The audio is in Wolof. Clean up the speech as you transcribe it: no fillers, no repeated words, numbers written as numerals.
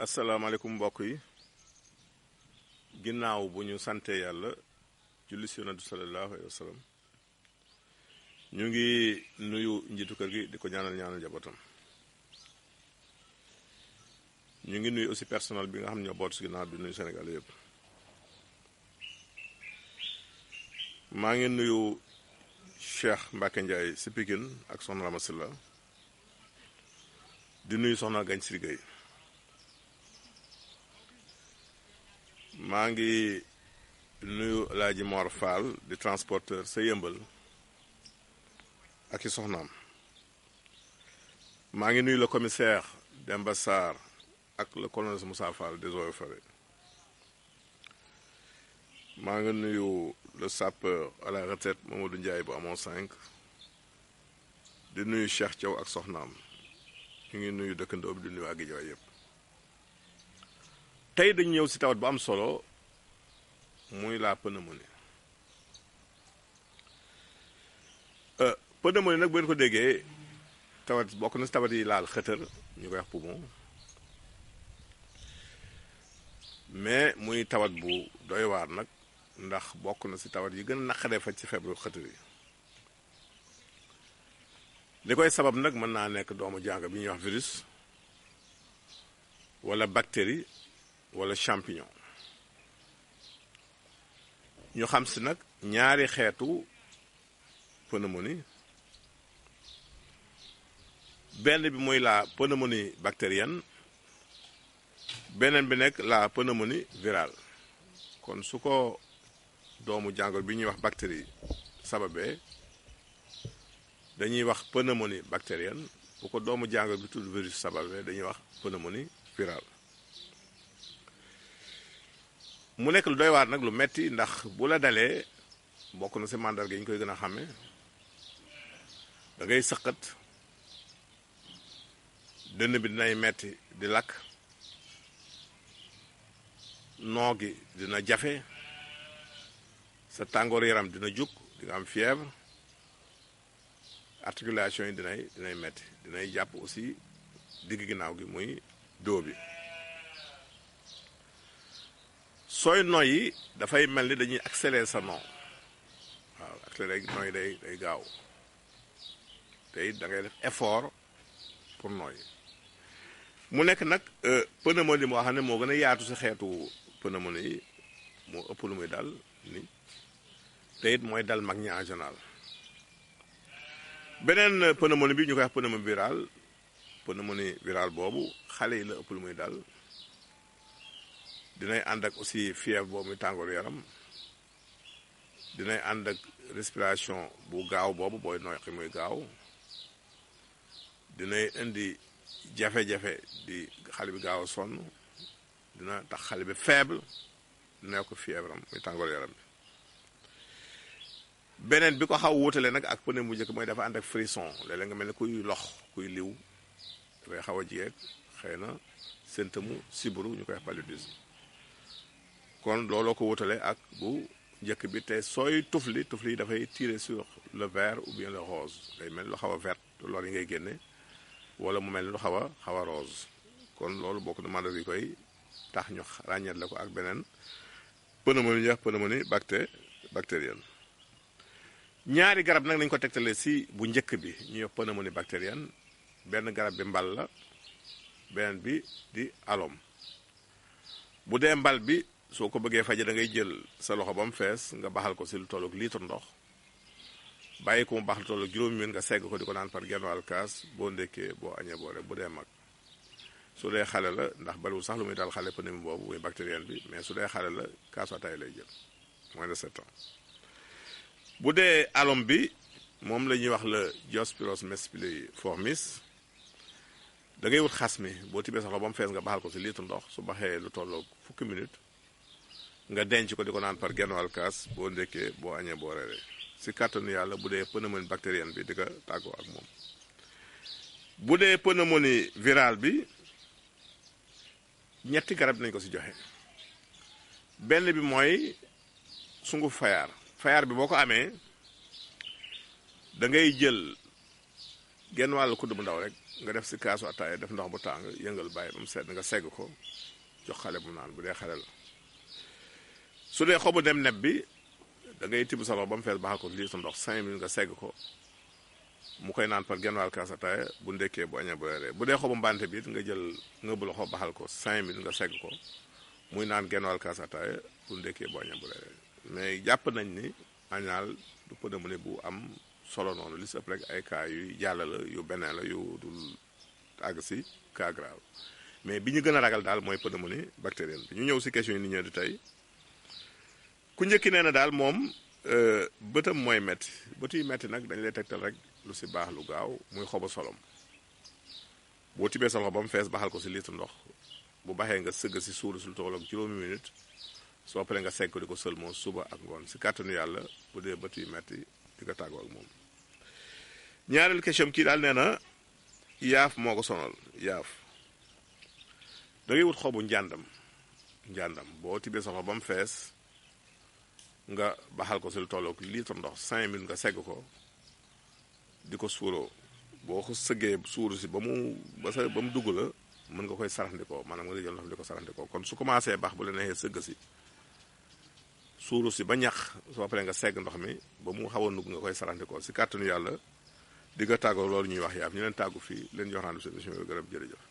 asalaamaaleykum mbokk yi ginnaaw bu ñu sante yàlla julli si yonent sallallahu alayhi wa sallam ñu ngi nuyu njiitu kër gi di ko ñaanal njabootam ñu ngi nuyu aussi personnel bi nga xam ne ñoo boot si ginnaaw di nuyu Sénégal yëpp maa ngi nuyu Cheikh Mbacke Ndiaye si Pikine ak soxna Rama Silla di nuyu soxna Gagne Siri Gueye maa ngi nuyu El Hadji Mor Fall di transporteur sa yëmbal ak i soxnaam maa ngi nuyu le commissaire Demba Sarr ak le colonel Moussa Fall des eaux et forêts maa ngi nuyu le sapeur à la retraite Mamadou Ndiaye bu amoon 5 di nuyu Cheikh Thiaw ak soxnaam ñu ngi nuyu dëkkandoo bi di nuyu ak Guédiawaye yëpp tey dañu ñëw si tawat bu am solo muy la pneumonie pneumonie nag bu ngeen ko déggee tawat bokk na si tawat yi laal xëtër ñu koy wax poumon mais muy tawat bu doy waar nag ndax bokk na si tawat yi gën a naqaree faj ci feebaru xëtër yi li koy sabab nag mën naa nekk doomu jàngoro bi ñuy wax virus wala bactérie wala champignon ñu xam si nag ñaari xeetu pneumonie benn bi mooy la pneumonie bactérienne beneen bi nekk la pneumonie virale kon su ko doomu jàngoro bi ñuy wax bactérie sababee dañuy wax pneumonie bactérienne bu ko doomu jàngoro bi tudd virus sababee dañuy wax pneumonie virale mu nekk lu doy waar nag lu metti ndax bu la dalee bokk na si màndarga yi ñu koy gën a xàmme da ngay sëqat dënn bi dinay metti di lakk noo gi dina jafe sa tàngoor yaram dina jug di nga am fièvre articulation yi dinay metti dinay jàpp aussi digg ginnaaw gi muy dos bi sooy noyyi dafay mel ni dañuy accélérer sa non waaw accélérer noyyi day gaaw te it da ngay def effort pour noyyi mu nekk nag pneumonie moo xam ne moo gën a yaatu si xeetu pneumonie yi moo ëpp lu muy dal ni te it mooy dal mag ñi en général beneen pneumonie bi ñu koy wax pneumonie virale boobu xale yi la ëpp lu muy dal dinay ànd ak aussi fièvre boobu muy tàngooru yaram dinay ànd ak respiration bu gaaw boobu booy noyyi muy gaaw dinay indi jafe-jafe di xale bi gaaw a sonn dina tax xale bi faible dina ko fièvre am muy tàngooru yaram bi beneen bi ko xaw wutale nag ak pneumonie bu njëkk mooy dafa ànd ak frisson léeg-léeg nga mel ne kuy lox kuy liw dafay xaw a jeeg xëy na symptôme sibiru ñu koy wax paludisme kon looloo ko wutale ak bu njëkk bi te sooy tufli yi dafay tirer sur le vert ou bien le rose day mel lu xaw a vert loolu yi ngay génne wala mu mel lu xaw a rose kon loolu bokk na mandarga yi koy tax ñu ràññeet la ko ak beneen pneumonie ñu wax pneumonie bactérienne ñaari garab nag nañ ko tegtale si bu njëkk bi ñuy wax pneumonie bactérienne benn garab bi mbal la beneen bi di alom bu dee mbal bi soo ko bëggee faje da ngay jël sa loxo ba mu fees nga baxal ko si lu tolloog litre ndox bàyyi ko mu baax lu tolloog juróomi minute nga segg ko di ko naan par genn wàll kaas boo ndekkee boo añee boo rek bu dee mag su dee xale la ndax bariwul sax lu muy dal xale pneumonie boobu muy bactérienne bi mais su dee xale la kaasu ataay lay jël moins de 7 ans bu dee alom bi moom la ñuy wax le Diospyros mespiliformis da ngay wut xas mi boo tibbee sa loxo ba mu fees nga baxal ko si litre ndox su baxee lu tolloog fukki minute nga denc ko di ko naan par genn wàll kaas boo ndekkee boo añee boo reeree si kàttanu yàlla bu dee pneumonie bactérienne bi di ko tàggoo ak moom bu dee pneumonie virale bi ñetti garab nañ ko si joxe benn bi mooy sungu fayaar bi boo ko amee da ngay jël genn wàllu kudd bu ndaw rek nga def si kaasu ataaya def ndox bu tàng yëngal bàyyi ba mu sedd nga segg ko jox xale mu naan bu dee xale la su dee xobu dem neb bi da ngay tibb sa loxo ba mu fees baxal ko lii sa ndox 5 minutes nga segg ko mu koy naan par genn wàll kaas ataaya bu ndekkee bu añee bu reeree bu dee xobu mbante bi nga jël nga bu loxo baxal ko 5 minutes nga segg ko muy naan genn wàll kaas ataaya bu ndekkee bu añee bu reeree mais jàpp nañ ni añaal du pneumonie bu am solo noonu li si ëpp rek ay cas yuy jàll la yu beneen la yu dul àgg si cas grave mais bi ñu gën a ragal daal mooy pneumonie bactérienne bi ñu ñëw si question yi ni ñëw di tey ku njëkki nee na daal moom bëtam mooy metti bët yi metti nag dañ lay tegtal rek lu si baax lu gaaw muy xobu solom boo tibee sa loxo ba mu fees baxal ko si litre ndox bu baxee nga sëgg si suuru si lu toll ak juróomi minute soo paree nga segg ko di ko sëlmoo suba ak ngoon si kàttanu yàlla bu dee bët yi metti di nga tàggoo ak moom ñaareel question kii daal nee na yaaf moo ko sonal yaaf da ngay wut xobu njàndam boo tibee sa loxo ba mu fees nga baxal ko si lu toll ak litre ndox 5 minutes nga segg ko di ko suuroo boo ko sëggee suuru si ba mu dugg la mën nga koy saraxndikoo maanaam nga jël ndox di ko saraxndikoo kon su commencé baax bu la neexee sëgg si suuru si ba ñax soo paree nga segg ndox mi ba mu xaw a nugg nga koy saraxndikoo si kàttanu yàlla di nga tàggoo loolu ñuy wax yaaf ñu leen tàggu fii leen jox rendez-vous seen émission bi gërëm jërëjëf